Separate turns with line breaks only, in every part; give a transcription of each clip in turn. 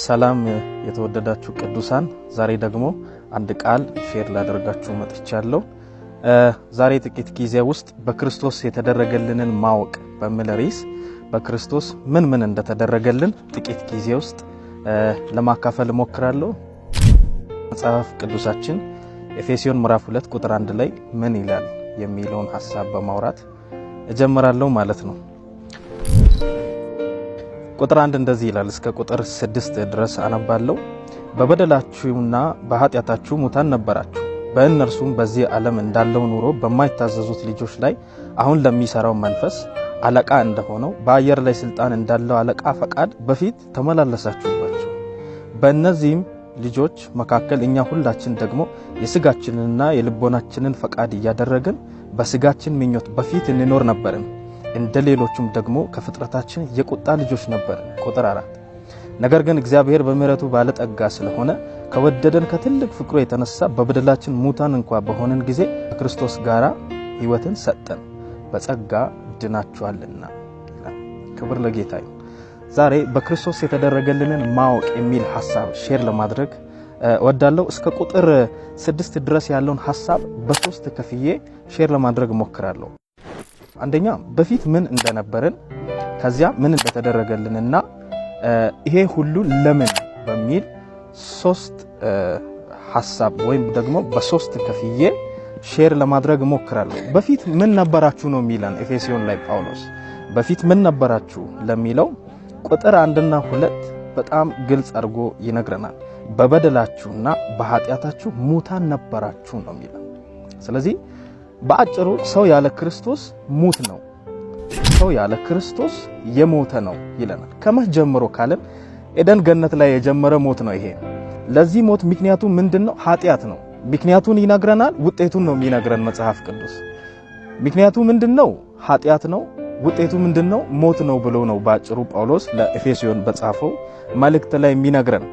ሰላም የተወደዳችሁ ቅዱሳን፣ ዛሬ ደግሞ አንድ ቃል share ላደርጋችሁ መጥቻለሁ። ዛሬ ጥቂት ጊዜ ውስጥ በክርስቶስ የተደረገልንን ማወቅ በሚል ርዕስ በክርስቶስ ምን ምን እንደተደረገልን ጥቂት ጊዜ ውስጥ ለማካፈል እሞክራለሁ። መጽሐፍ ቅዱሳችን ኤፌሶን ምዕራፍ 2 ቁጥር 1 ላይ ምን ይላል የሚለውን ሐሳብ በማውራት እጀምራለሁ ማለት ነው። ቁጥር 1 እንደዚህ ይላል፣ እስከ ቁጥር 6 ድረስ አነባለሁ። በበደላችሁና በኃጢአታችሁ ሙታን ነበራችሁ፣ በእነርሱም በዚህ ዓለም እንዳለው ኑሮ በማይታዘዙት ልጆች ላይ አሁን ለሚሰራው መንፈስ አለቃ እንደሆነው በአየር ላይ ስልጣን እንዳለው አለቃ ፈቃድ በፊት ተመላለሳችሁባቸው። በእነዚህም ልጆች መካከል እኛ ሁላችን ደግሞ የስጋችንንና የልቦናችንን ፈቃድ እያደረግን በስጋችን ምኞት በፊት እንኖር ነበርን። እንደ ሌሎቹም ደግሞ ከፍጥረታችን የቁጣ ልጆች ነበርን። ቁጥር 4 ነገር ግን እግዚአብሔር በምሕረቱ ባለጠጋ ስለሆነ ከወደደን ከትልቅ ፍቅሩ የተነሳ በበደላችን ሙታን እንኳ በሆንን ጊዜ ከክርስቶስ ጋር ሕይወትን ሰጠን፣ በጸጋ ድናችኋልና። ክብር ለጌታ ይሁን። ዛሬ በክርስቶስ የተደረገልንን ማወቅ የሚል ሐሳብ share ለማድረግ እወዳለሁ። እስከ ቁጥር 6 ድረስ ያለውን ሐሳብ በሶስት ከፍዬ share ለማድረግ እሞክራለሁ። አንደኛ በፊት ምን እንደነበርን፣ ከዚያ ምን እንደተደረገልንና ይሄ ሁሉ ለምን በሚል ሶስት ሐሳብ ወይም ደግሞ በሶስት ከፍዬ share ለማድረግ እሞክራለሁ። በፊት ምን ነበራችሁ ነው የሚለን ኤፌሶን ላይ ጳውሎስ። በፊት ምን ነበራችሁ ለሚለው ቁጥር 1ና 2 በጣም ግልጽ አድርጎ ይነግረናል። በበደላችሁና በኃጢአታችሁ ሙታን ነበራችሁ ነው የሚለን። ስለዚህ በአጭሩ ሰው ያለ ክርስቶስ ሙት ነው። ሰው ያለ ክርስቶስ የሞተ ነው ይለናል። ከመቼ ጀምሮ ካልን ኤደን ገነት ላይ የጀመረ ሞት ነው ይሄ። ለዚህ ሞት ምክንያቱ ምንድነው? ኃጢአት ነው። ምክንያቱን ይነግረናል፣ ውጤቱን ነው የሚነግረን መጽሐፍ ቅዱስ። ምክንያቱ ምንድነው? ኃጢአት ነው። ውጤቱ ምንድነው? ሞት ነው ብሎ ነው ባጭሩ ጳውሎስ ለኤፌሶን በጻፈው መልእክት ላይ የሚነግረን።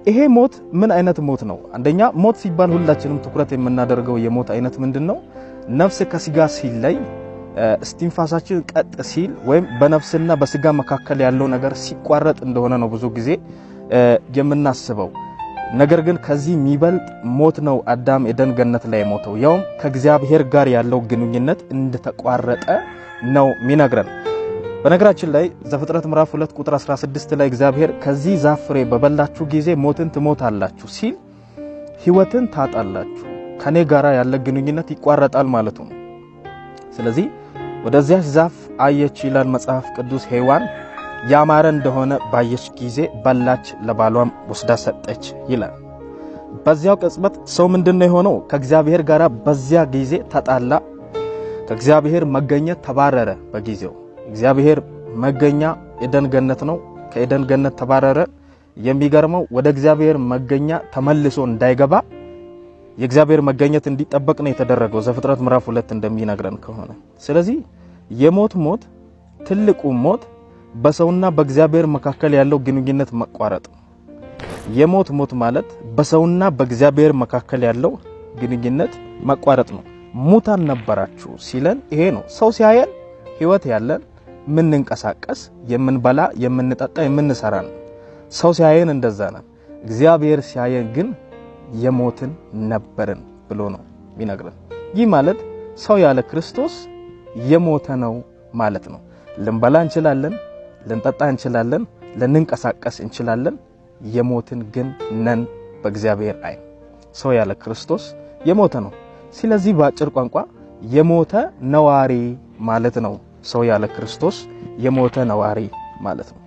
ይሄ ሞት ምን አይነት ሞት ነው? አንደኛ ሞት ሲባል ሁላችንም ትኩረት የምናደርገው የሞት አይነት ምንድነው? ነፍስ ከስጋ ሲለይ፣ እስትንፋሳችን ቀጥ ሲል ወይም በነፍስና በስጋ መካከል ያለው ነገር ሲቋረጥ እንደሆነ ነው ብዙ ጊዜ የምናስበው። ነገር ግን ከዚህ የሚበልጥ ሞት ነው አዳም ኤደን ገነት ላይ ሞተው፣ ያውም ከእግዚአብሔር ጋር ያለው ግንኙነት እንደተቋረጠ ነው የሚነግረን። በነገራችን ላይ ዘፍጥረት ምዕራፍ 2 ቁጥር 16 ላይ እግዚአብሔር ከዚህ ዛፍ ፍሬ በበላችሁ ጊዜ ሞትን ትሞታላችሁ ሲል ሕይወትን ታጣላችሁ፣ ከኔ ጋራ ያለ ግንኙነት ይቋረጣል ማለቱ ነው። ስለዚህ ወደዚያች ዛፍ አየች ይላል መጽሐፍ ቅዱስ። ሔዋን ያማረ እንደሆነ ባየች ጊዜ በላች፣ ለባሏም ወስዳ ሰጠች ይላል። በዚያው ቅጽበት ሰው ምንድነው የሆነው? ከእግዚአብሔር ጋራ በዚያ ጊዜ ተጣላ። ከእግዚአብሔር መገኘት ተባረረ። በጊዜው እግዚአብሔር መገኛ ኤደን ገነት ነው። ከኤደን ገነት ተባረረ። የሚገርመው ወደ እግዚአብሔር መገኛ ተመልሶ እንዳይገባ የእግዚአብሔር መገኘት እንዲጠበቅ ነው የተደረገው ዘፍጥረት ምዕራፍ 2 እንደሚነግረን ከሆነ። ስለዚህ የሞት ሞት ትልቁ ሞት በሰውና በእግዚአብሔር መካከል ያለው ግንኙነት መቋረጥ። የሞት ሞት ማለት በሰውና በእግዚአብሔር መካከል ያለው ግንኙነት መቋረጥ ነው። ሙታን ነበራችሁ ሲለን ይሄ ነው። ሰው ሲያየን ሕይወት ያለን የምንንቀሳቀስ፣ የምንበላ፣ የምንጠጣ፣ የምንሰራ ነው። ሰው ሲያየን እንደዛ ነው። እግዚአብሔር ሲያየን ግን የሞትን ነበርን ብሎ ነው የሚነግረን። ይህ ማለት ሰው ያለ ክርስቶስ የሞተ ነው ማለት ነው። ልንበላ እንችላለን፣ ልንጠጣ እንችላለን፣ ልንንቀሳቀስ እንችላለን። የሞትን ግን ነን በእግዚአብሔር ዓይን። ሰው ያለ ክርስቶስ የሞተ ነው። ስለዚህ በአጭር ቋንቋ የሞተ ነዋሪ ማለት ነው። ሰው ያለ ክርስቶስ የሞተ ነዋሪ ማለት ነው።